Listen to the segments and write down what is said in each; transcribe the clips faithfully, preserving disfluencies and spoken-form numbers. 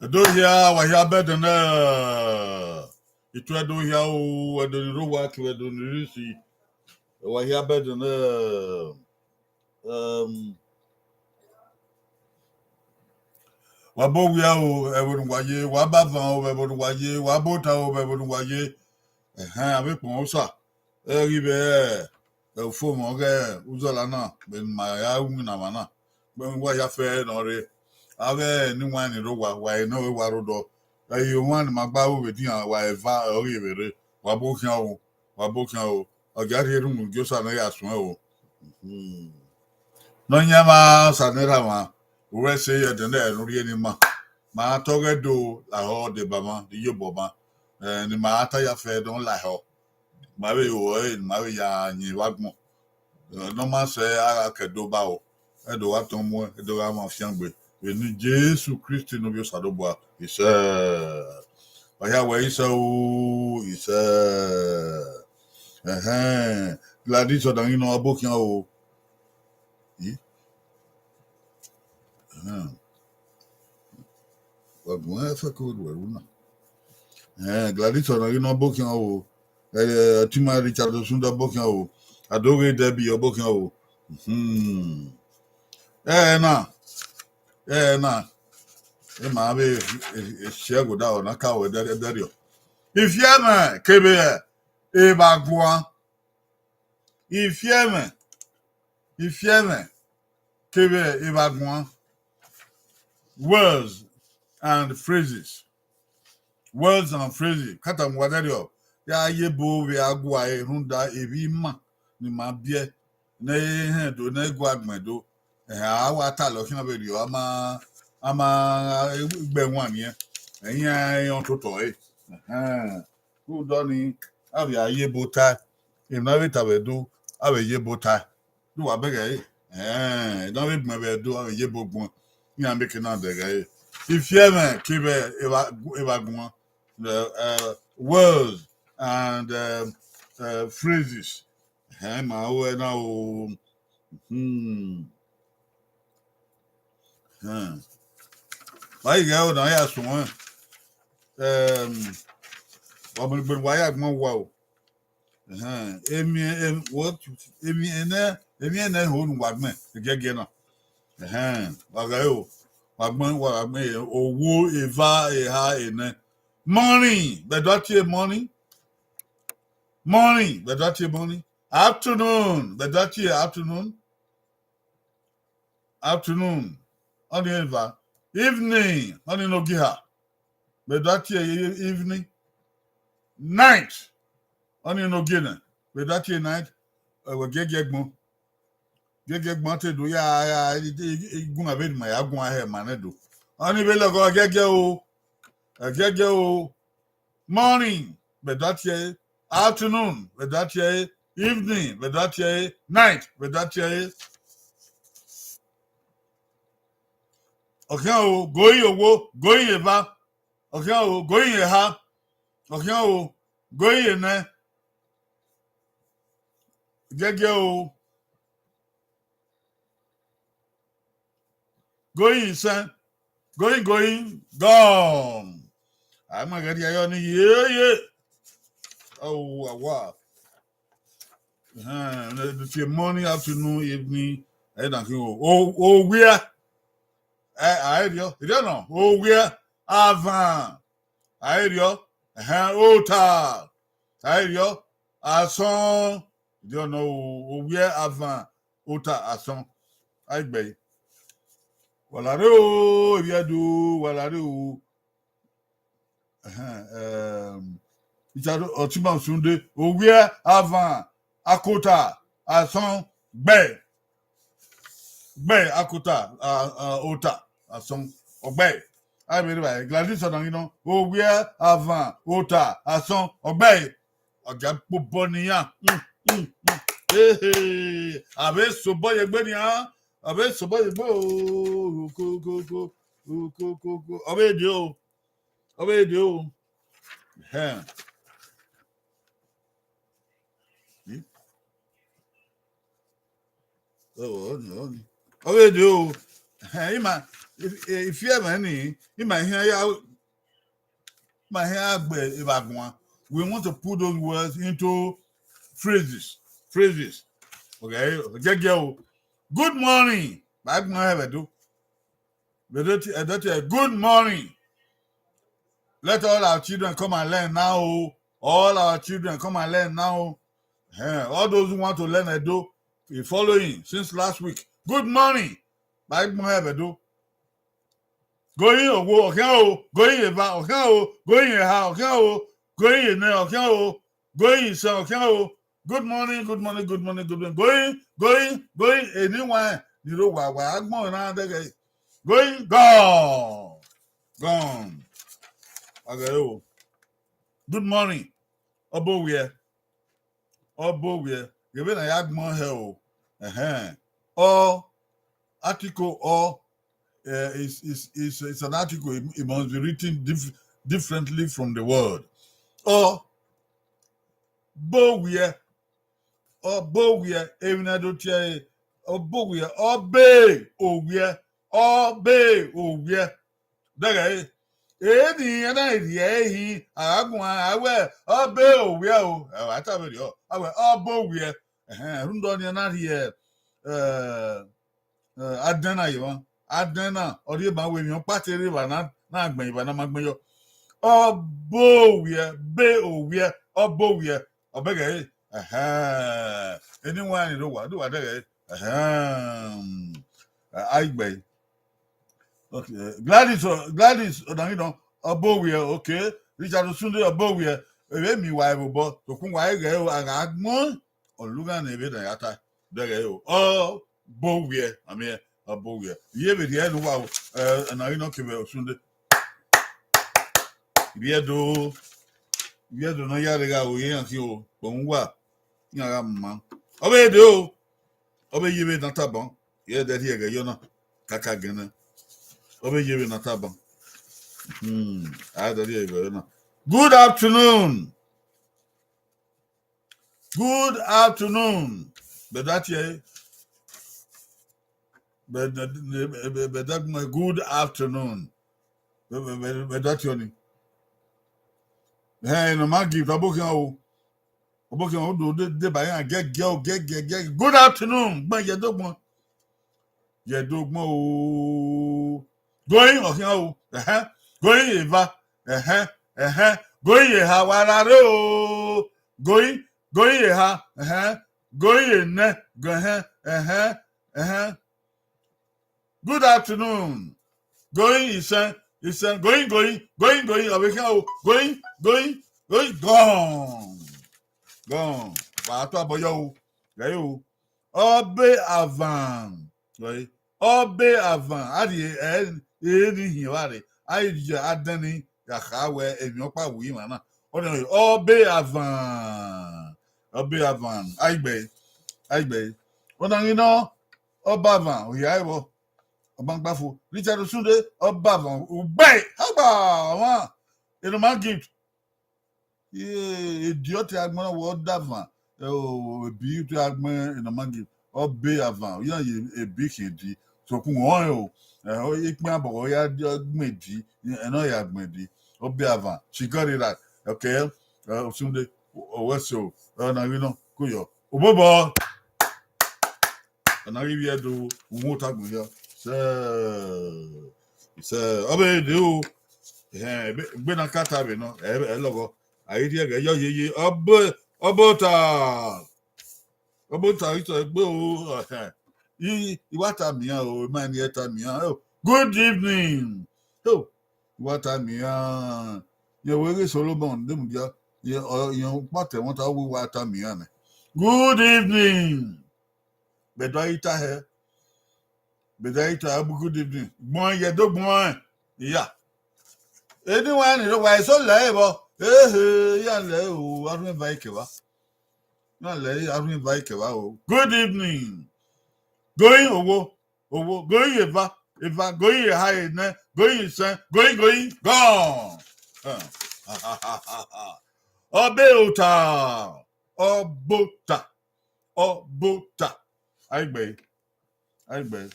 Ẹdo hia, wa hia bẹdẹ nẹ. Itu Ẹdo hia o, Ẹdo ni rre owa kevbe Ẹdo ni rre isi. Wa hia bẹdẹ nẹ. Em, wa bo wia o, ẹvbo ne uwa ye, wa ba van o, ẹvbo ne uwa ye, wa ba ota o, ẹvbo ne uwa ye. Ẹhẹn, avbe ekpọnmwẹ Osa, ẹ ghi vbe ẹ, ufomwẹ ọghe uzọla na, vbene ima ya winna mwa na, vbene uwa hia fẹ nọ rre. Avbe eniwanrẹn ni rre owa, wa i nọ vbe wa rre odọ. Ẹ i re owan ne ima gba ru vbe edian, wa eva ọghe vbe rre. Wa bo khian o, wa bo khian o. Ọ gia rhie erhunmwu gie Osa ne ọ ya suẹn o. Nọyaẹnmwa Osa ne erha mwa, u ru ẹse ye ẹdẹ ne u rhie ne ima. Ma tọghẹ do lahọ deba mwa, de iyobọ mwa, eh, ne ima ta ya fẹ dọn lahọ. Ma vbe ru ẹre, ma vbe ya yin vbe agbọn. Eh, ne ọ ma sẹ a gha ke do ba o, ẹ do gha tọn muẹn, ẹ do gha mwẹ afiangbe. Vbene Jesu Kristi ne Ovbi Osanobua, isẹ. Wa hia wẹ isẹ o, isẹ. Ẹhẹn, Gladys Ọdanghinọ, wa bo khian o. Ih? Ẹhẹn. Wa gu ẹfe ke oruẹ ru na. Ẹhẹn, Gladys Ọdanghinọ, wa bo khian o. Eh, Tima Richard Osunde, wa bo khian o. Adoghe Debbie, wa bo khian o. Hmm. Ẹ na, ẹ na, ẹ ma vbe, e, e, si ẹghoda ọna ka wẹ ẹdẹrriọ. Ifiẹmwẹ kevbe evba guan. Ifiẹmwẹ, ifiẹmwẹ kevbe evba guan. Words and phrases. Words and phrases. Ka tama uwa ẹdẹrriọ, ya ye ebo vbe a gua ẹre rhunmwuda evbi ima ne ima biẹ, ne ẹ i hẹn do, ne ẹ i gua gbẹn do. Ẹhẹn, a wa talọ khian vberriọ, a ma, a ma gbe ẹwaẹn niẹn, ẹyan rẹn ototọ ẹre. Ẹhẹn. Rhunmwuda ọnii, a vbe a ye ebo tae, emwi ne a vbe ta vbe Ẹdo, a vbe ye ebo tae. Do wa bẹghe ẹre. Ẹhẹn, ne a vbe gbẹn vbe Ẹdo, a vbe ye ebo gbọn. Iran mieke na bẹghe ẹre. Ifiẹmwẹ kevbe evba, evba guan. Uh, uh, words and, um, uh, phrases. Ẹhẹn, ma ru ẹre na o. Hmm. Hmm. Wa i ghẹ ọna ya suẹn. Em, wa mu egbe ne uwa ya gbọn uwa o. Ẹhẹn, emwi, em, what, emwi ẹnẹ, emwi ẹnẹ ho ne uwa gbẹn, ẹgiẹgiẹ na. Ẹhẹn, wa gha o, wa gbẹn, wa gha gbẹn, owo, eva, eha, enẹ. Morning, vbe Ẹdo a tie morning. Morning, vbe Ẹdo a tie morning. Afternoon, vbe Ẹdo a tie afternoon. Afternoon, ọnii eva. Evening, ọnii ne ogiha, vbe Ẹdo a tie evening. Night, ọnii ne ogienẹ, vbe Ẹdo a tie night. Ẹwẹ giẹgiẹ gbọn. Giẹgiẹ gbọn te do ya, ya, igunmwu vbene ima ya guan hẹ ma nẹ do. Ọnii vbe lọghọ giẹgiẹ o. Giẹgiẹ o. Morning, vbe Ẹdo a tie ẹre. Afternoon, vbe Ẹdo a tie ẹre. Evening, vbe Ẹdo a tie ẹre. Night, vbe Ẹdo a tie ẹre. Ọ khian o, going owo, going eva. Ọ khian o, going eha. Ọ khian o, going enẹ. Giẹgiẹ o. Going isẹn, going, going, gone. A ma ghẹ rhie ayọ ni ye, ye. Awa, awa. Ẹhẹn, ne tie morning, afternoon, evening, ẹ na khin o, o, owiẹ. Ẹ, a i rriọ, rriọ nọ, owiẹ, avan, a i rriọ, ẹhẹn, ota, a i rriọ, asọn, rriọ nọ o, owiẹ, avan, ota, asọn, a i gbe ẹre. Wa la rre o, ivbi Ẹdo, wa la rre o. Ẹhẹn, em, Richard Otima Osunde, owiẹ, avan, akota, asọn, gbe. Gbe, akota, a, a, ota, asọn, ọgbe. A vbe rre evbare, Gladys Ọdanghinọ, owiẹ, avan, ota, asọn, ọgbe. Ọ gia kpobọ ne iran. Mm, mm, mm. Ehe, a vbe sobọ ye egbe nian, a vbe sobọ ye egbe o, ko, ko, ko, ko, ko, ko, ko. Ọ vbe de o, ọ vbe de o. Ẹhẹn. Hmm? Ọ, ọ ni, ọ ni. Ọ vbe de o. Ẹhẹn, ima, if, if you have any, ima here, ya, ima here, agbe evba guan. We want to put those words into phrases, phrases. Okay, jẹjẹ o. Good morning. Ba gbọn hẹ vbe do. Vbe do ti, ẹ do ti, good morning. Let all our children come and learn now o. All our children come and learn now o. Eh, all those who want to learn Edo, the following since last week. Good morning. Ba gbọn hẹ vbe do. Going owo, ọkhian o. Going eva, ọkhian o. Going eha, ọkhian o. Going ene, ọkhian o. Going isan, ọkhian o. Good morning, good morning, good morning, good morning. Going, going, going. Anyone, ni ro wa, wa agbọn na dẹghe. Going, gone. Gone. Agẹrẹ o. Good morning. Ọ bo wiẹ. Ọ bo wiẹ. Ghe vbene a ya gbọn hẹ o. Ẹhẹn. Ọ, article ọ, eh, is, is, is, is an article. It, it must be written dif-, differently from the word. Ọ bo wiẹ. Ọ bo wiẹ. Emwi ne a do tie ẹre, ọ bo wiẹ. Ọ be owiẹ. Ọ be owiẹ. Dẹghe ẹre. Eni iran na rhie ẹre hin, a gha guan, a wẹ, ọ be owiẹ o. Ẹ, wa ta vberriọ, a wẹ, ọ bo wiẹ. Ẹhẹn, rhunmwuda ọnii na rhie, eh, eh, adẹn na ye emwa. Adẹn na, ọ rhie ban wẹ emwi ọkpa te rre evba na, na gbẹn evba na ma gbẹn yọ. Ọ bo wiẹ, be owiẹ, ọ bo wiẹ, ọ bẹghe ẹre. Ẹhẹn, eni wa ni do wa, do wa dẹghe ẹre. Ẹhẹn, a, a i gbe ẹre. Okay, eh, Gladys, uh, Gladys, ọdanghinọ, ọ bo wiẹ, okay. Richard Osunde, ọ bo wiẹ. Ẹ vbe miẹn uwa ẹvbo obọ, sokpan wa i ghẹ o, a gha gbọn, ọ lughan ne vbe dan ya ta, dẹghe o. Ọ bo wiẹ, I mean, ọ bo wiẹ. Iye vbe rhie ne uwa o, eh, ọdanghinọ kevbe Osunde. Ivbi Ẹdo, ivbi Ẹdo ne ọ ya rre gha ru iran khian o, kpọnmwẹ uwa, iran gha ma. Ọ vbe dee o, ọ vbe ye vbe ne a tama, iran dẹ rhie ẹghẹ yọ na, kaka gẹn nẹ. Ọ vbe ye vbe ne a tama. Hmm, a dẹ rhie ẹghẹ yọ na. Good afternoon. Good afternoon. Bẹdẹ a tie ẹre. Bẹdẹ, bẹdẹ, bẹdẹ, good afternoon. Bẹdẹ, bẹdẹ, bẹdẹ a tie ọnii. Ẹhẹn, ne ọ ma give, ọ bọ khian o. Ọ bọ khian o, do de, deba iran gẹgẹ o, gẹgẹ, gẹgẹ. Good afternoon. Gbẹn ye do gbọn. Ye do gbọn o. Going, ọkhian o. Ẹhẹn. Going eva. Ẹhẹn, ẹhẹn. Going eha, wa ra re o. Going, going eha. Ẹhẹn. Going enẹ. Ẹhẹn, ẹhẹn, ẹhẹn. Good afternoon. Going isẹn, isẹn. Going, going, going, going. Ọ vbe khian o. Going, going, going, gone. Gone. Wa tu abọ yọ o. Ghe o. Ọ be avan. Right? Ọ be avan, a rhie ẹ, eni hin evbare, a i rhie adẹn ni ya kha wẹ emwi ọkpa wu emwa na. Ọ rhie ọ be avan, ọ be avan, a i gbe, a i gbe. Ọdanghinọ, ọ be avan, ọ hia ẹvbo, ọ ma gba fo. Richard Osunde, ọ be avan, ugbe, agba, ọmwa, eno ma gift. Idiot agbọn na wẹ ọ davan, ebi te agbọn eno ma gift, ọ be avan, ọ ya ye ebi khian di, sokpan ọnrẹn o, ikpẹn abọghọ ya gbẹn di, ẹnẹ ọ ya gbẹn di, ọ be avan, she got it right, okay, Osunde, ọ wẹ so, ọna ghi nọ, ko yọ, obobọ. Ọna ghi vbiẹ do uhunmwu ota agbọn hia. Sẹ, sẹ, ọ vbe de o. Ehẹn, egbe, egbe na ka ta vbe nọ, ẹ, ẹ lọghọ. A i rhie ẹghẹ yọ yeye, ọ be, ọ be ota. Ọ be ota, itọ egbe o, ehẹn. I, I wa tama iran o, ima ni ẹ tama iran o. Good evening. O, I wa tama iran. Yẹn wẹ ghe Solomon, de mudia, yẹn, ọ, yẹn ọkpa ta ẹmwata, ọ wẹ I wa tama iran nẹ. Good evening. Bẹdẹ a i ta hẹ, bẹdẹ a i ta hẹ, good evening. Gbọẹn, yẹ do gbọẹn. Iya. Eni wa ni rre, wa eso lẹ vbọ. Ehe, ya lẹ o, arhuẹn va ikẹva. Ya lẹ arhuẹn va ikẹva o. Good evening. Going owo, owo, going eva, eva, going eha, enẹ, going isẹn, going, going, gone. Ọ be ota, ọ be ota, ọ be ota. A i gbe, a i gbe.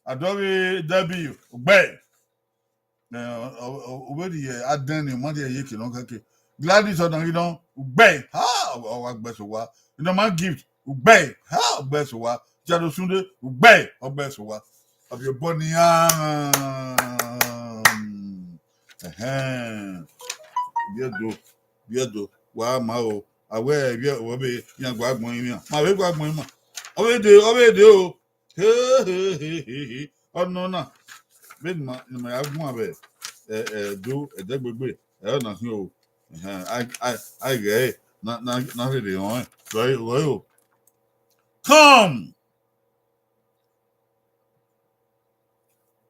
Adọghe Debbie, ugbẹe. Eh, ọ, ọ, ọ, ọ vbe rhie adẹn ni, ọ ma rhie ye eke nọ kẹke. Gladys Ọdanghinọ, ugbẹe. Ha, ọ, ọ wa gbe ẹse owa. Inọma Gift, ugbẹe. Ha, ọ gbe ẹse owa. Jaro Sunday, ugbẹe, ọ gbe ẹse owa. Ọ biẹ obọ nian. Ẹhẹn. Biẹ do, biẹ do. Wa ma o. A wẹ, biẹ, wẹ vbe iran gua gbọn iran. Ma vbe gua gbọn ima. Ọ vbe de, ọ vbe de o. He, he, he, he, he. Ọ nọ na. Vbene ima, ima ya guan vbe, eh, eh, do, ẹdẹgbegbe, ẹ, ọ na khian o. Ẹhẹn, a, a, a ghẹ ẹre, na, na, na rherhe rẹn ọnrẹn. Rhọe, rhọe o. Come.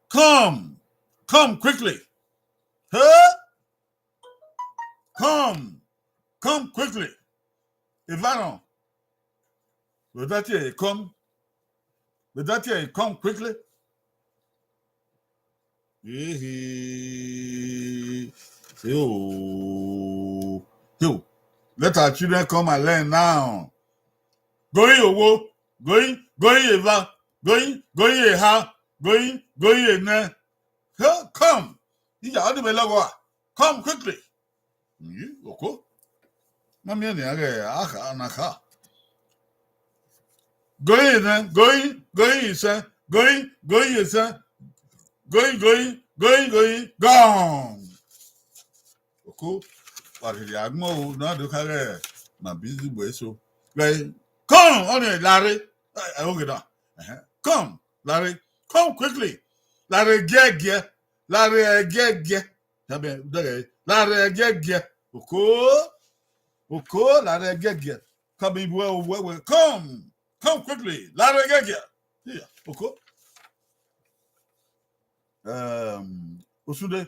Come. Come quickly. Hey! Come. Come quickly. Evba nọ. Vbe that here, come. Vbe that here, come quickly. Ehe. Yo. Yo. Let our children come and learn now. Going owo, going, going eva, going, going eha, going, going enẹ. He, come. Iya, ọ ni vbe lọghọ a. Come quickly. Yi, oko. Ma miẹn nian ghẹ a kha, na kha. Going then, going, going isẹn, going, going isẹn, going, going, going, going, gone. Oko, wa rhirhi agbọn o, na do kha ghẹ ma busy gbe eso. Vbe, come, ọ ni lare. Ẹ, ẹ, okay, da. Ẹhẹn. Come, lare. Come quickly. Lare giẹgiẹ. Lare giẹgiẹ. Tẹbẹ dẹghẹ, lare giẹgiẹ. Oko. Oko, lare giẹgiẹ. Come, ibu ẹre, wẹ, wẹ. Come. Come quickly. Lare giẹgiẹ. Yeah, oko. Um, Osunde.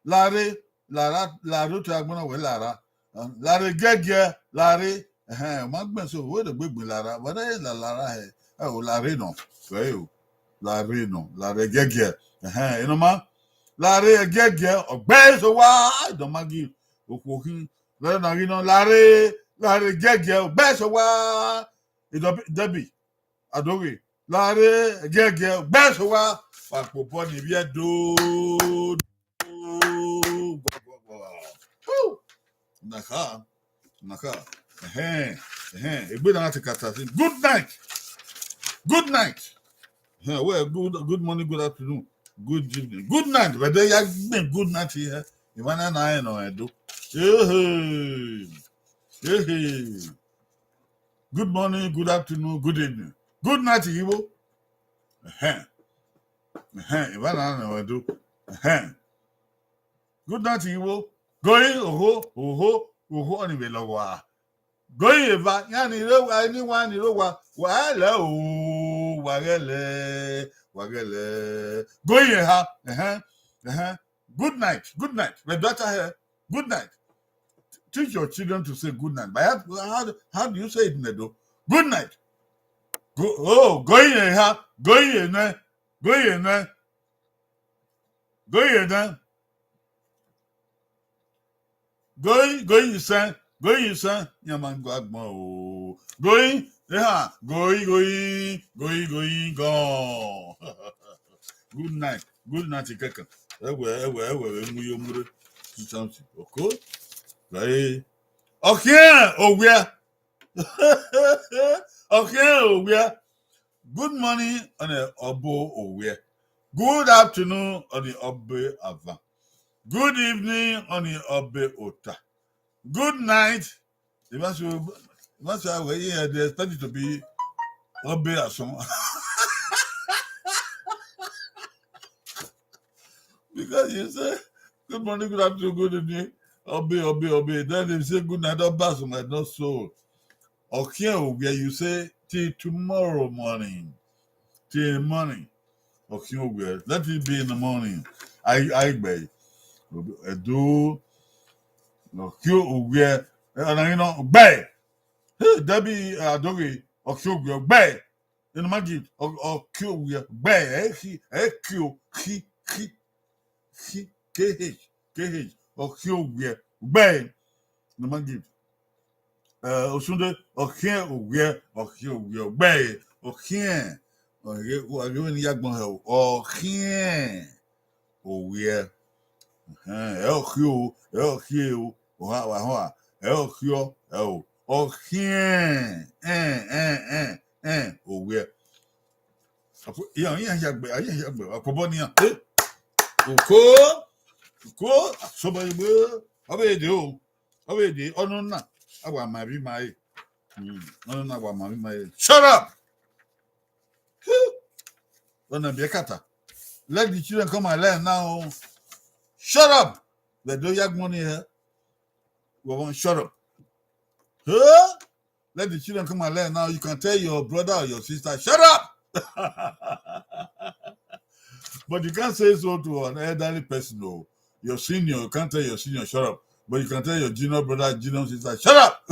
Lare, lara, lare, otu agbọn na wẹ lara. Um, lare giẹgiẹ, lare. Ẹhẹn, ọ ma gbẹn so, wẹ dẹ gbe gbin lara, wẹ dẹ la lara hẹ. Ẹ o, lare nọ. Wẹ o. Lare nọ, lare giẹgiẹ. Ẹhẹn, enọma. Lare giẹgiẹ, ọ gbe ẹse owa, Idọma Gift, okhuo khin. Lare na ghi nọ, lare, lare giẹgiẹ, ọ gbe ẹse owa. Idọbi, Debbie, Adoghe, lare giẹgiẹ, ọ gbe ẹse owa. Wa kpobọ ni vbiẹ do. Woo! Na kha, na kha. Ẹhẹn, ẹhẹn. Egbe na te kata si. Good night. Good night. Ẹhẹn, well, good, good morning, good afternoon, good evening, good night. But then ya gbẹn good night here. Emwa na na rẹn nọ rẹn do. Ehe. Ehe. Good morning, good afternoon, good evening. Good night, Igbo. Ẹhẹn. Ẹhẹn, emwa na na rẹn do. Ẹhẹn. Good night, Igbo. Going, oho, oho, oho, ọ ni vbe lọghọ a. Going eva, iran ni rre owa, eni wa ni rre owa, wa ghẹ lẹ o, wa ghẹ lẹ, wa ghẹ lẹ. Going eha, ẹhẹn, ẹhẹn. Good night, good night. Vbe do ta hẹ, good night. Teach your children to say good night. But how, how, how do you say it in Edo? Good night. Go, oh, going eha, going enẹ, going enẹ, going enẹ. Going, going isẹn, going isẹn, iran ma gua gbọn o. Going, eha, going, going, going, going, gone. Good night, good night, kẹkan. Ẹwẹ, ẹwẹ, ẹwẹ, vbe mu yo mure. Something, okay? Right. Ọkhiẹn, owiẹ. Ọkhiẹn, owiẹ. Good morning, ọni ọbo owiẹ. Good afternoon, ọni ọbo avan. Good evening, ọni ọbo ota. Good night. If I should, if I should have, yeah, they expect it to be ọbo asan. Because you say, "Good morning, good afternoon, good evening." Ọbo, ọbo, ọbo. Then they say, "Good night, ọbo asan, not so." Ọkhiẹn owiẹ, you say, "Till tomorrow morning." Till morning. Ọkhiẹn owiẹ. Let it be in the morning. I, I gbẹ. Edo. Ọkhiẹn owiẹ. Eh, ọna ghi nọ, gbẹ. Hey, Debbie, eh, Adoghe, ọkhiẹn owiẹ, gbẹ. Idọma Gift, ọ, ọkhiẹn owiẹ, gbẹ. Ẹ khi, ẹ khi o, khi, khi, khi, K H, K H, ọkhiẹn owiẹ, gbẹ. Idọma Gift. Eh, Osunde, ọkhiẹn owiẹ, ọkhiẹn owiẹ, gbẹ. Ọkhiẹn. Ọ ghe, wa ghe vbene I ya agbọn hẹ o. Ọ khiẹn. Owiẹ. Ẹhẹn, ẹ ọ khio, ẹ ọ khie o, ohan wa họn a, ẹ ọ khiọ, ẹ o, ọ khiẹn, ẹn, ẹn, ẹn, ẹn, owiẹ. Iran, iran ya gbe, iran ya gbe, ọkpọbọ nian, eh, oko, oko, asọbọ egbe, ọ vbe de o, ọ vbe de, ọnọna, a wa ma emwi ma re. Hmm, ọnọna, a wa ma emwi ma re. Shut up! Ọna biẹ kata. Let the children come and learn now. Shut up! Vbe do ya agbọn ni hẹ. Wẹ wan shut up. Huh? Let the children come and learn now. You can tell your brother or your sister, "Shut up!" But you can't say so to an elderly person, or your senior. You can't tell your senior, "Shut up." But you can tell your junior brother, junior sister, "Shut up!"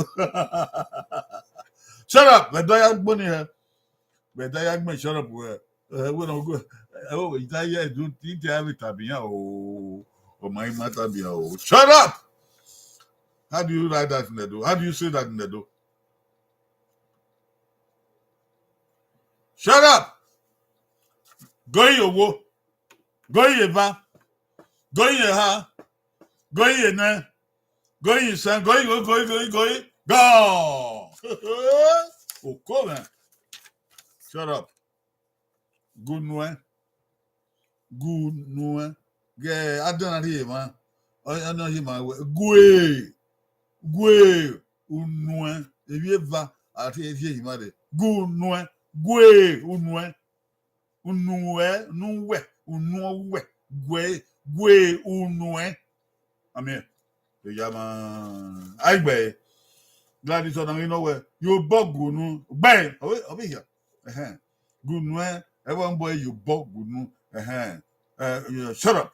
Shut up! Vbe do ya agbọn ni hẹ. Vbe do ya agbọn, shut up wẹ. Eh, wẹ nọ go. Eh, oh, ita ye do, ita ya vbe tabian o. Ọ ma ima tabian o. Shut up! How do you write that in Edo? How do you say that in Edo? Shut up! Goi ye owo. Goi ye eva. Goi ye eha. Goi ye enẹ. Goi ye isẹn. Goi, goi, goi, goi, goi. Gone! Oko mwẹ. Shut up. Gu nuẹn. Gu nuẹn. Ghẹ adan na rhie emwa. Ọ, ọ na rhie emwa wẹ, gue. Gue unuẹn. Emwi eva a rhie, rhie emwa dẹ. Gu nuẹn. Gue unuẹn. Unu ẹ, unu wẹ, unu ọwẹ, gue, gue unu ẹ. Amien. Eya ma, a i gbe ẹre. Gladys, ọna ghi nọ wẹ, ye obọ gu unu, gbe ẹre, ọ vbe, ọ vbe hia. Ẹhẹn. Gu unu ẹ, ẹvbo mbọ ye obọ gu unu, ẹhẹn. Eh, shut up.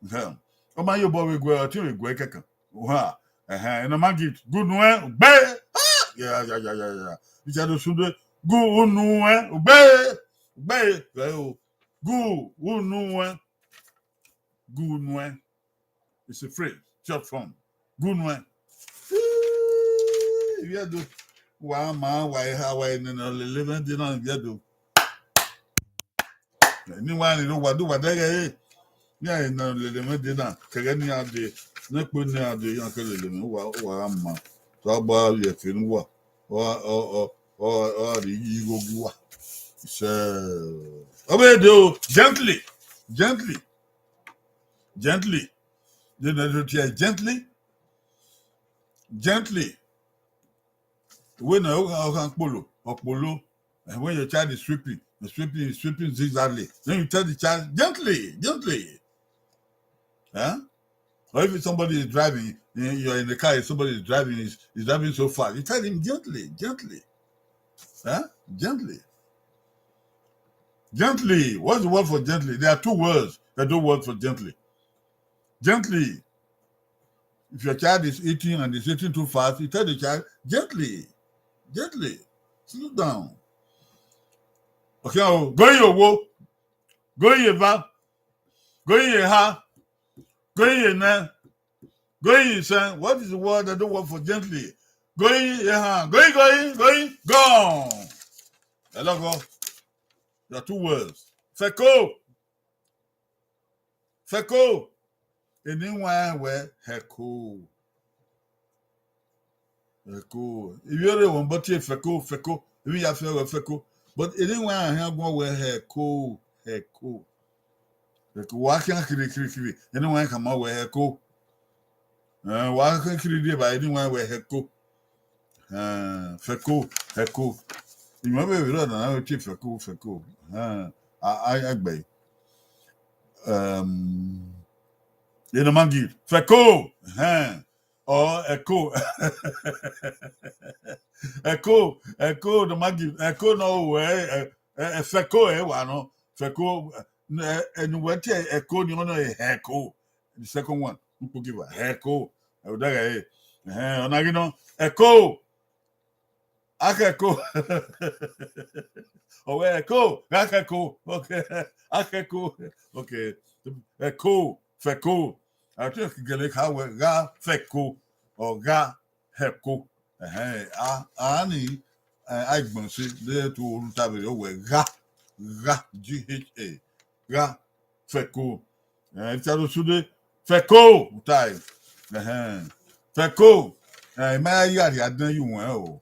Ẹhẹn. Ọ ma ye obọ vbe gue, ọ te vbe gue kẹkan. Ohan, ẹhẹn, enoman gift. Gu nuẹn, gbe. Ah, ya, ya, ya, ya, ya. Iṣẹ do sunde. Gu nuẹn, gbe. Gbe, gbe o. Gu nuẹn. Gu nuẹn. It's a phrase, short form. Gu nuẹn. Ivbi Ẹdo. Wa ma, wa eha, wa enene, ọ lele mwẹ dee na, Ivbi Ẹdo. Eni wa ni rre owa do wa dẹghẹ ẹre. Iran na lele mwẹ dee na, kẹghẹ ne iran dee, ne ekpo ne iran dee, iran ke lele mwẹ, uwa, uwa gha ma. So, a gba rhie ẹfe ne uwa, ọ, ọ, ọ, ọ, ọ gha rhie igho gie uwa. Sẹ, ọ vbe dee o, gently, gently, gently. Gently, gently. Wẹ na, ọ gha, ọ gha kpolo, ọ kpolo. And when your child is sweeping, you're sweeping, sweeping zigzagly. Then you tell the child, "Gently, gently." Huh? Or if somebody is driving, you- you're in the car, somebody is driving, is, is driving so fast, you tell him, "Gently, gently." Huh? Gently. Gently. What's the word for gently? There are two words that don't work for gently. Gently. If your child is eating and is eating too fast, you tell the child, "Gently, gently, slow down." Okay, oh, goi ye owo, goi ye eva, goi ye eha, goi ye enẹ, goi ye isẹn. What is the word that don't work for gently? Goi ye eha, goi, goi, goi, gone. Hello, go. There are two words. Fẹko. Fẹko. Eni wan wẹ hẹko. Hẹko. Ivbi ẹre wọn bọ tie fẹko, fẹko. Emwi ya fẹ wẹ fẹko. But eni wan hẹn agbọn wẹ hẹko, hẹko. Hẹko. Wa khian kiri, kiri, kiri. Eni wan khama wẹ hẹko. Eh, wa khian kiri die ba eni wan wẹ hẹko. Eh, fẹko, hẹko. Imẹ vbe vbe rọ na, na tie fẹko, fẹko. Eh, a, a, a gbe. Um, enoman gift. Fẹko. Eh. Or ẹko. Ẹko, ẹko, enoman gift. Ẹko nọ wẹ, eh, eh, fẹko ẹ wa nọ. Fẹko, eh, ẹnu wẹ tie ẹko ni ọna hẹko. The second one, ukpo give her hẹko. Ẹ, ọ dẹghẹ ẹre. Ẹhẹn, ọna ghi nọ, ẹko. Akhẹko. Ọ wẹ ẹko, gha khẹko. Okay. Akhẹko. Okay. Ẹko, fẹko. A te gele kha wẹ gha fẹko, ọ gha hẹko. Ẹhẹn, a, a ni, eh, a gbọn se, de tu oru ta vbe rre, ọ wẹ gha. Gha, G H A. Gha, fẹko. Eh, Richard Osunde, fẹko, u tae. Ẹhẹn. Fẹko. Eh, ma ya yi gha rhie adẹn ye uwẹn o.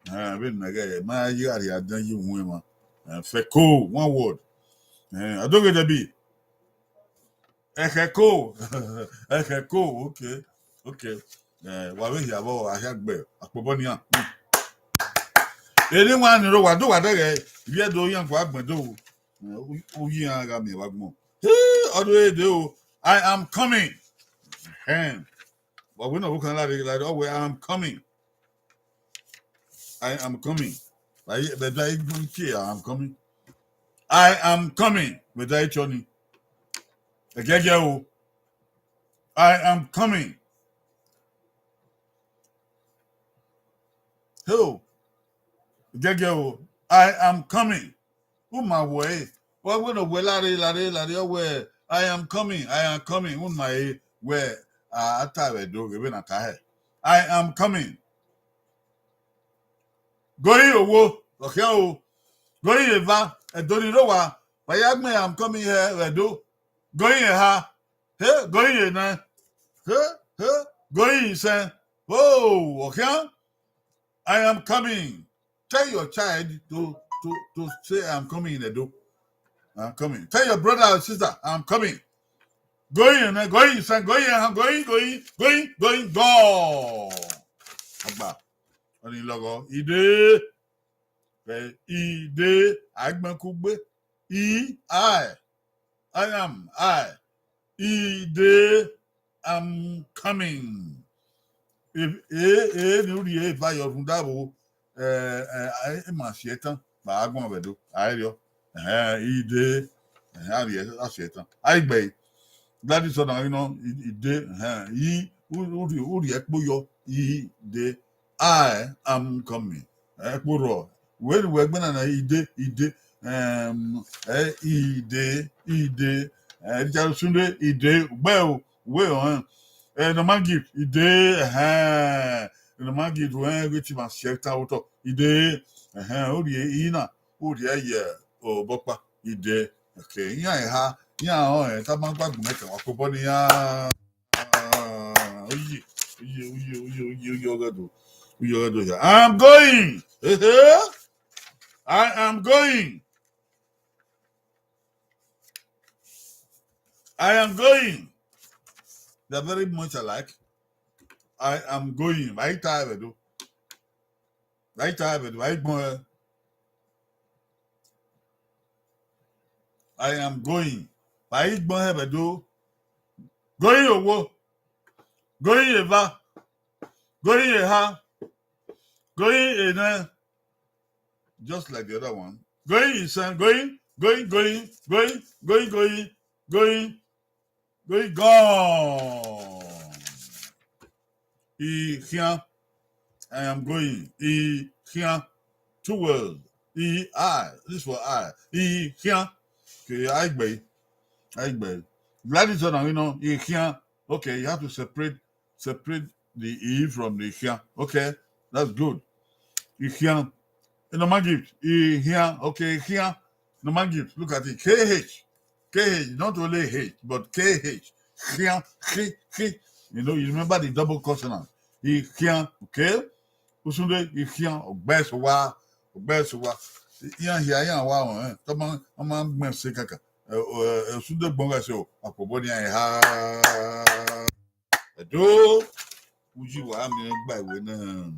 Eh, vbene mẹ ghẹ, ma ya yi gha rhie adẹn ye uwẹn emwa. Eh, fẹko, one word. Eh, Adoghe Debbie. Ẹkhẹko. Ẹkhẹko, okay. Okay. Eh, wa vbe hia vbọ, a hia gbe, akpobọ nian. Eni wan ni ro wa do wa dẹghẹ, ivbi Ẹdo iran gua gbẹn do. Eh, u, u yi iran gha miẹn vbe agbọn. Hey, ọdọ ede o, I am coming. Ẹhẹn. Wa wẹ ne ọvbokhan la rre, la rre, ọ wẹ, I am coming. I am coming. Vbe da I gbọn tie, I am coming. I am coming. Vbe da I chọ ni. Ẹgẹgẹ o. I am coming. Ho. Ẹgẹgẹ o. I am coming. U ma wẹ ẹre. Wa wẹ ne ọ wẹ la rre, la rre, la rre, ọ wẹ, I am coming, I am coming. U ma re wẹ a ta vbe Ẹdo, ghẹ vbe na ta hẹ. I am coming. Gori owo, ọ khian o. Gori eva, Ẹdo ni rre owa, wa ya gbẹn I am coming hẹ vbe Ẹdo. Gori eha, he, gori enẹ, he, he, gori isẹn. Oh, ọ khian. I am coming. Tell your child to, to, to say, I am coming in Edo. I am coming. Tell your brother or sister, I am coming. Going, eh, going, son, going, eh, going, going, going, going, go. Agba. Ọni lọghọ. Ide. Eh, ide. Agbẹn kugbe. I, I. I am, I. Ide, I'm coming. E, e, e, ne u rhie eva yọ rhunmwuda vbo, eh, eh, eh, ima si ẹtan, ma a guan vbe Ẹdo, a i rriọ. Ẹhẹn, ide, ẹhẹn, a rhie, a si ẹtan. A i gbe ẹre. Gladys Ọnaghinọ, i, ide, ẹhẹn, i, u, u rhie, u rhie ẹkpo yọ, ide, I am coming. Ẹkpo rrọọ. Wẹ ne uwẹ gbẹn na na, ide, ide, em, eh, ide, ide, eh, Richard Osunde, ide, ugbẹ o, uwe o, eh. Eh, Norman Gift, ide, ẹhẹn. Norman Gift, wẹ ghi te ima si ẹtan otọ, ide, ẹhẹn, u rhie i na, u rhie ye obọ ọkpa, ide. Okay, iran eha, iran ọnrẹn, tama gba gbẹn kan, wa kobọ ne iran. Ah, oye, oye, oye, oye, oye, oye, ọghe do, oye, ọghe do ya. I am going. Hey, hey. I am going. I am going. They are very much alike. I am going. Vbe a i ta vbe Ẹdo. Vbe a i ta vbe Ẹdo. Vbe a i gbọn hẹ. I am going. Vbe a i gbọn hẹ vbe Ẹdo. Going owo. Going eva. Going eha. Going enẹ. Just like the other one. Going isẹn. Going, going, going, going, going, going, going, going, gone. I khian. I am going. I khian. Two words. I, I. This for I. I khian. Okay, a i gbe ẹre. A i gbe ẹre. Gladys Ọnaghinọ, I khian. Okay, you have to separate, separate the I from the khian. Okay, that's good. I khian. Norman Gift, I khian. Okay, I khian. Norman Gift, look at it. K H. K H, not only H, but K H. Khian, khi, khi. You know, you remember the double consonant. I khian, okay? Osunde, I khian, ọgbẹsọwa, ọgbẹsọwa. Iran hia, iran wa wọn, eh. Tọmọ, ọmọ gbẹn se kaka. Eh, eh, Osunde gbọn gha se o, akpobọ ni iran ha. Ẹdo, uyi wa mi gba iwe na.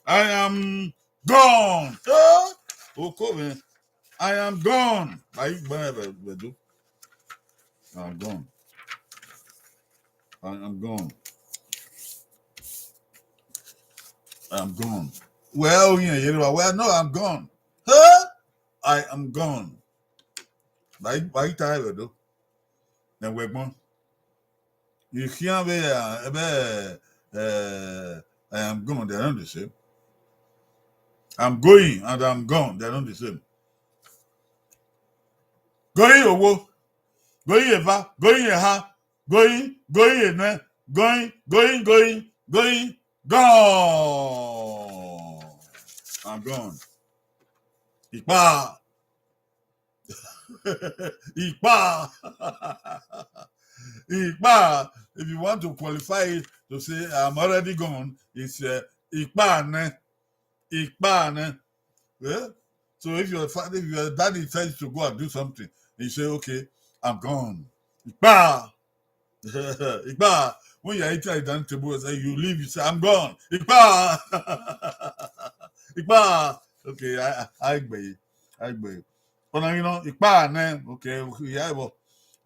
I am gone. Eh, oko mwẹ. I am gone. Vbe a i gbọn hẹ vbe, vbe Ẹdo. I am gone. I am gone. I am gone. Well, yeah, yeah, well, no, I'm gone. Huh? I am gone. Vbe a i, vbe a i ta hẹ vbe Ẹdo. Then we gbọn. I khian vbe, uh, vbe, uh, I am gone, they are not the same. I'm going and I'm gone, they are not the same. Going owo, going eva, going eha, going, going enẹ, going, going, going, going, gone. I'm gone. Ipa. Ikpa. Ikpa. If you want to qualify it to say, "I'm already gone," it's, uh, ikpa nẹ. Ikpa nẹ. Yeah? So if your father, if your daddy tells you to go and do something, you say, "Okay, I'm gone." Ikpa. Ikpa. When you're eating at the dining table, say you leave, you say, "I'm gone." Ikpa. Ikpa. Okay, I, I, I gbẹ. I gbẹ. Ọna ghi nọ, ikpa nẹ, okay, okay, ya ẹvbo.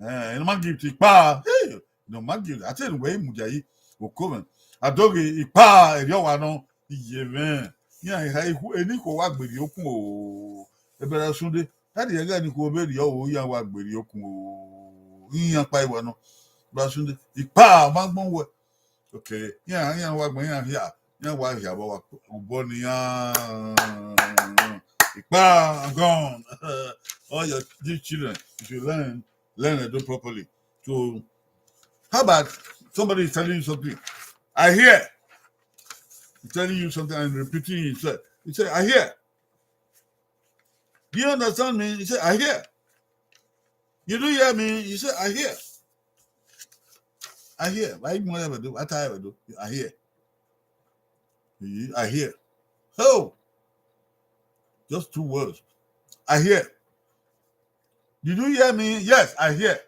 Eh, no man give to ikpa. Hey, no man give. I tell you, wẹ mudia yi, oko mwẹ. Adoghe ikpa, erriọ wa nọ, iye mwẹ. Iran ha ikhu, eni ikhuo wa gberi okun o. Ẹbẹra Sunday, daddy ẹghẹ ni ikhuo vbe rriọ o, iran wa gberi okun o. Iran kpa iwa nọ. Ẹbẹra Sunday, ikpa, ma gbọn wẹ. Okay, iran, iran wa gbọn, iran hia, iran wa hia vbe wa obọ ne iran. Ikpa, I'm gone. All your, these children, if you learn, learn and do properly. So, how about somebody is telling you something? I hear. He's telling you something and repeating himself. He said, "I hear." Do you understand me? He said, "I hear." You do hear me? He said, "I hear." I hear. Why you want to do? I tell you, I do. I hear. I hear. Oh, just two words. I hear. Did you hear me? Yes, I hear.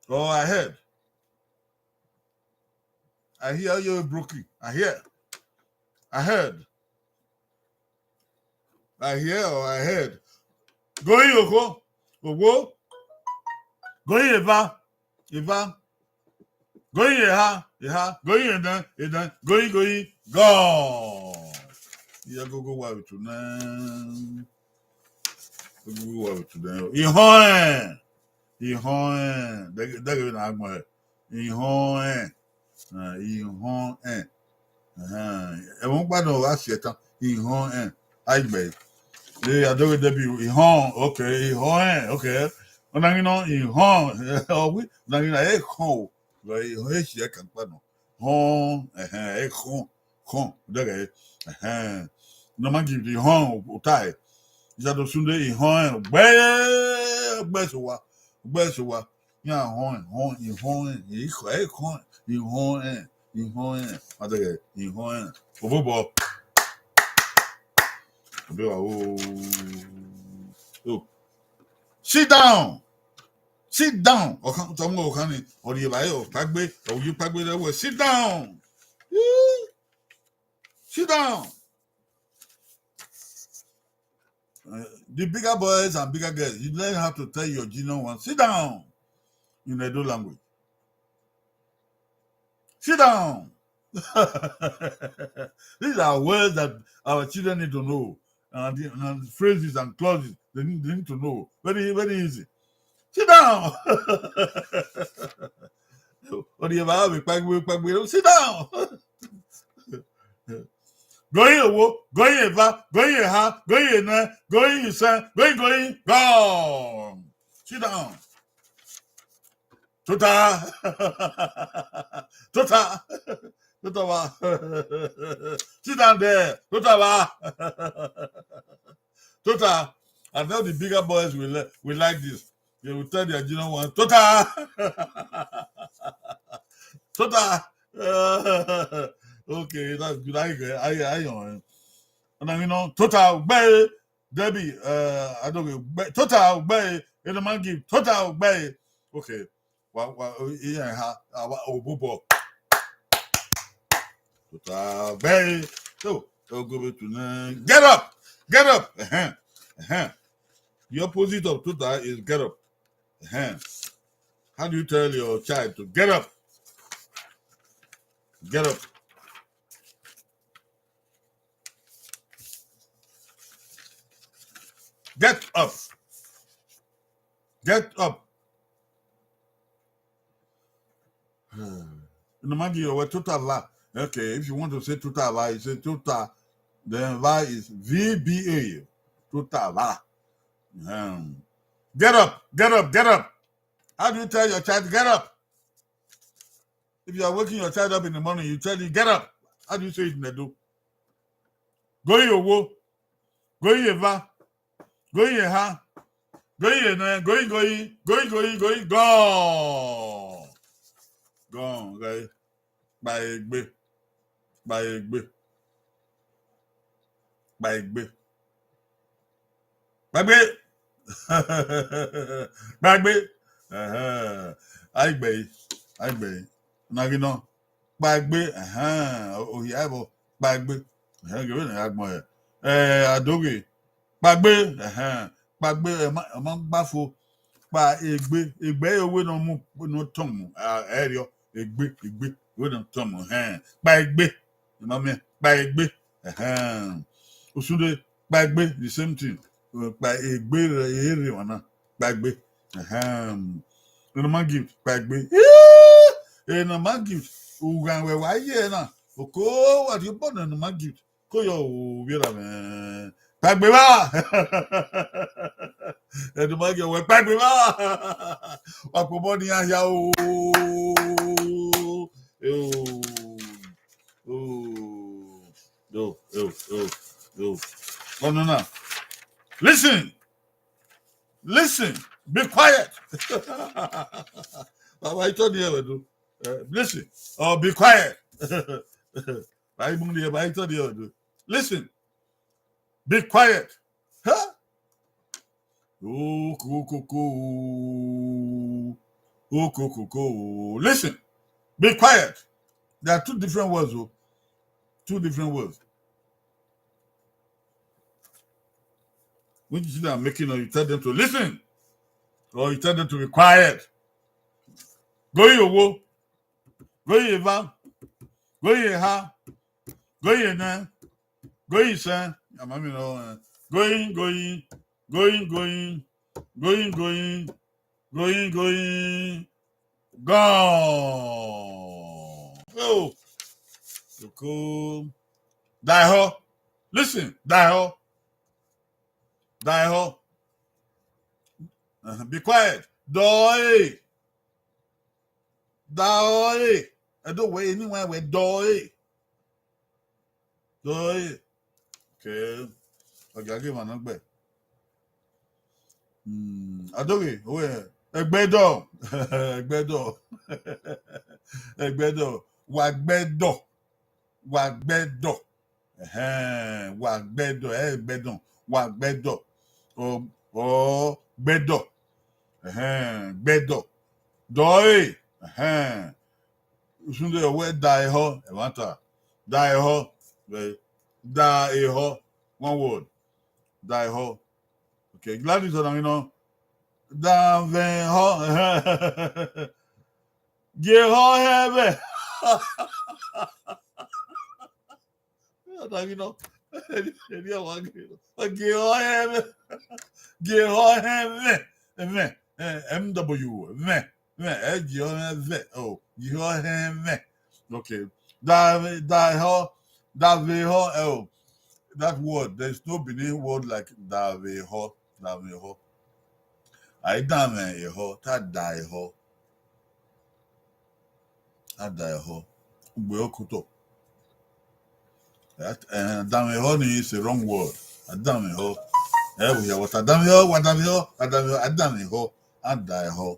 Oh, I heard. I hear you broken. I hear. I heard. I hear or I heard. Going okho, owo. Going eva, eva. Going eha, eha. Going edan, edan. Going, going, gone. Iye gogo wa vbe tonight. Gogo wa vbe tonight. Ihọẹn. Ihọẹn. Dẹghe, dẹghe vbene a gbẹn hẹ. Ihọẹn. Eh, ihọẹn. Ẹhẹn. Ẹmwẹ ọkpa nọ gha si ẹtan. Ihọẹn. A i gbẹe. Eh, adoghe Debbie, ihọẹn. Okay, ihọẹn. Okay. Ọna ghi nọ, ihọẹn. Ọ wẹ, ọna ghi na, ekhọn o. Ihọẹn e si ẹkan ọkpa nọ. Họn, ẹhẹn, ekhọn, khọn, dẹghe, ẹhẹn. Ne ọ ma give the họn, ota ẹre. Iye do sunde ihọn ẹn, ọgbẹe, ọgbẹe so wa, ọgbẹe so wa. Iran họn ẹn, họn, ihọn ẹn, ekhọn, ihọn ẹn, ihọn ẹn, ma dẹghe, ihọn ẹn. Obobọ. Obobọ, oh. Oh. Sit down. Sit down. Ọkhan, tọmọ ọkhan ni, ọ rhie evbare, ọ kpaegbe, ọ ye kpaegbe rẹ wẹ, sit down. Sit down. Uh, the bigger boys and bigger girls, you learn how to tell your junior one, sit down in Edo language. Sit down. These are words that our children need to know. And, and phrases and clauses they need, they need to know. Very, very easy. Sit down. Ọ rhie evbare, kpaegbe, kpaegbe, sit down. Going owo, going eva, going eha, going ene, going isen, going, going, gone. Sit down. Tota. Tota. Tota wa. Sit down there. Tota wa. Tota. I know the bigger boys will, li- will like this. They will tell their junior one, Tota. Tota. Okay, that's good. I, I, I, uh, and I, you know, Tota, Debbie, uh, I don't know, Tota, Enemangi, Tota, okay. Wa, wa, o, iran ha, a wa, obubọ. Tota, very. So, I'll go back to now. Get up! Get up! Uh-huh. Uh-huh. The opposite of tota is get up. Uh-huh. How do you tell your child to get up? Get up. Get up. Get up. Normally, you were tota va. Okay, if you want to say tota va, you say tota. Then va is V B A. Tota va. Um, get up, get up, get up. How do you tell your child, get up? If you are waking your child up in the morning, you tell him, get up. How do you say it in Edo? Go in your wo. Go in your va. Go in your ha. Going ye nẹ, going, going, going, going, going, gone. Gone, ghẹ. Kpaegbe. Kpaegbe. Kpaegbe. Kpaegbe. Kpaegbe. Ẹhẹn. Aigbe. Aigbe. Na ghi nọ. Kpaegbe. Ẹhẹn. Ohia ẹvbo. Kpaegbe. Ẹhẹn, ghe vbene a gbẹn hẹ. Eh, Adoghe. Kpaegbe, ẹhẹn, kpaegbe, ẹ ma, ẹ ma gba fo. Kpaegbe, egbe ẹre wẹ ne ọ mu, ne ọ tọn mu, a, ẹrriọ, egbe, egbe, wẹ ne ọ tọn mu, ẹhẹn, kpaegbe, ẹ ma miẹn, kpaegbe, ẹhẹn. Usunde, kpaegbe, the same thing. Kpaegbe, ẹ rre emwa na, kpaegbe, ẹhẹn. Norma Gift, kpaegbe. Ii, Norma Gift, ughan wẹ wa ye na, oko wa rhie obọ nẹ Norma Gift. Ko yọ o, vbe ra mwẹ. Kpaegbe evba. Ẹdun ma gie wẹ kpaegbe evba. Wa kpobọ ne iran hia o. Eo. O. Yo, yo, yo, yo. No, no, no. Listen. Listen. Be quiet. Baba, I told you, uh, listen. Or be quiet. Bible here, Bible here. Listen. Be quiet. Huh? Oh, ko, ko, ko. Oh, ko, ko, ko. Listen. Be quiet. There are two different words, oh. Two different words. When you see them making noise, you tell them to listen. Or you tell them to be quiet. Going ye owo. Going ye eva. Going ye eha. Going ye enẹ. Going ye isẹn. Amami nọ, eh, going, going, going, going, going, going, going, going, gone. Oh, oko. Daehọ. Listen, daehọ. Daehọ. Uh-huh. Be quiet. Dọe. Dọe. Ẹdo wẹ eni wa wẹ dọe. Dọe. Okay. Ọ gia ghe emwa nọ gbe. Hmm, Adoghe, owẹ, ẹgbẹdọ. Ẹgbẹdọ. Ẹgbẹdọ. Wa gbẹdọ. Wa gbẹdọ. Ẹhẹn, wa gbẹdọ, ẹ gbẹdọ, wa gbẹdọ. Ọ, ọ, gbẹdọ. Ẹhẹn, gbẹdọ. Dọe. Ẹhẹn. Usunde ọ wẹ daehọ, ẹmwata. Daehọ. Wẹ, daehọ. One word. Daehọ. Okay, Gladys, ọna ghi nọ. Davẹn ehọ. Gie ehọ hẹ ẹmwẹ. Ọna ghi nọ. Eni ọmwa gie ehọ hẹ ẹmwẹ. Gie ehọ hẹ ẹmwẹ. Ẹmwẹ. Eh, M W. Ẹmwẹ. Ẹmwẹ. Ẹ gie ehọ hẹ ẹmwẹ. Oh, gie ehọ hẹ ẹmwẹ. Okay. Da, daehọ, davẹn ehọ, eh, oh. That word, there is no Benin word like davẹn ehọ, davẹn ehọ. A i danmwẹ ehọ, te a da ehọ. A da ehọ. Ugbe okotọ. Eh, eh, danmwẹ ehọ ni is a wrong word. A danmwẹ ehọ. Eh, we hear what a danmwẹ ehọ, wa danmwẹ ehọ, a danmwẹ ehọ, a danmwẹ ehọ. A da ehọ.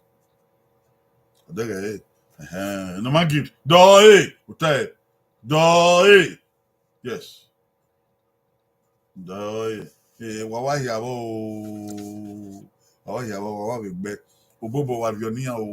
Ọ dẹghẹ, ẹhẹn, Norma Gift. Dọe, ota ẹre. Dọe. Yes. Dọe. Eh, wa wa hia vbọ o. Wa wa hia vbọ, wa wa vbe gbe. Obobọ wa rhie ọna iran o.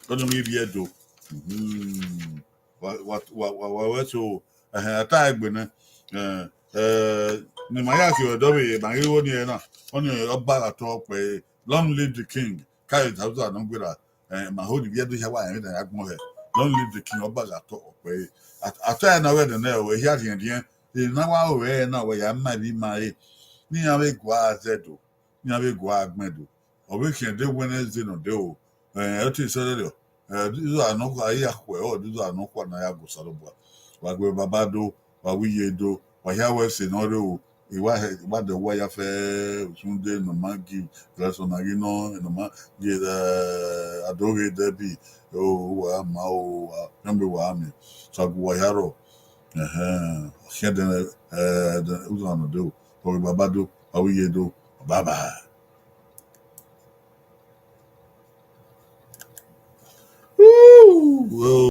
Ọdọ mi rhie do. Mhm. Wa, wa, wa, wa, wa, wa so. Ẹhẹn, a ta egbe nẹ. Eh, eh, ne ima ya khian ọdọ vbe, ma ghi ru ọnii ẹre na. Ọnii ọba gha tọ kpẹre. Long live the king. Ka ẹzọ nọ gberra, eh, ma ho ni vbiẹ do hia wa rẹn vbene a ya gbọn hẹ. Long live the king, ọba gha tọ kpẹre. A, a ta ẹre na wẹ nene ẹre, ehia rhiẹnrhiẹn, ena wa ru ẹre na wẹ ya ma emwi ma re. Ne iran vbe gua zẹ do, ne iran vbe gua gbẹn do. Ọ vbe khian de Wednesday nọ de o, eh, ọ te sẹrriọ. Eh, izo a nọkhua, a ya khuẹ, ọ, izo a nọkhua ne a ya gu Osanobua. Wa gbe Baba do, wa wi iye do, wa hia wẹ ẹse ne ọ rre o, I wa hẹ, I wa dẹ uwa ya fẹ, usunde ne ọ ma gie Grayson na ghi nọ, ne ọ ma gie, eh, Adoghe Debbie, o, uwa ma o, a, fiangbe wa miẹn, so a gu uwa hia rrọọ. Ẹhẹn, ọ khian dẹ, eh, dẹ, uzo nọ de o, wa gbe Baba do, wa wi iye do, Bye bye. Ooh, oh.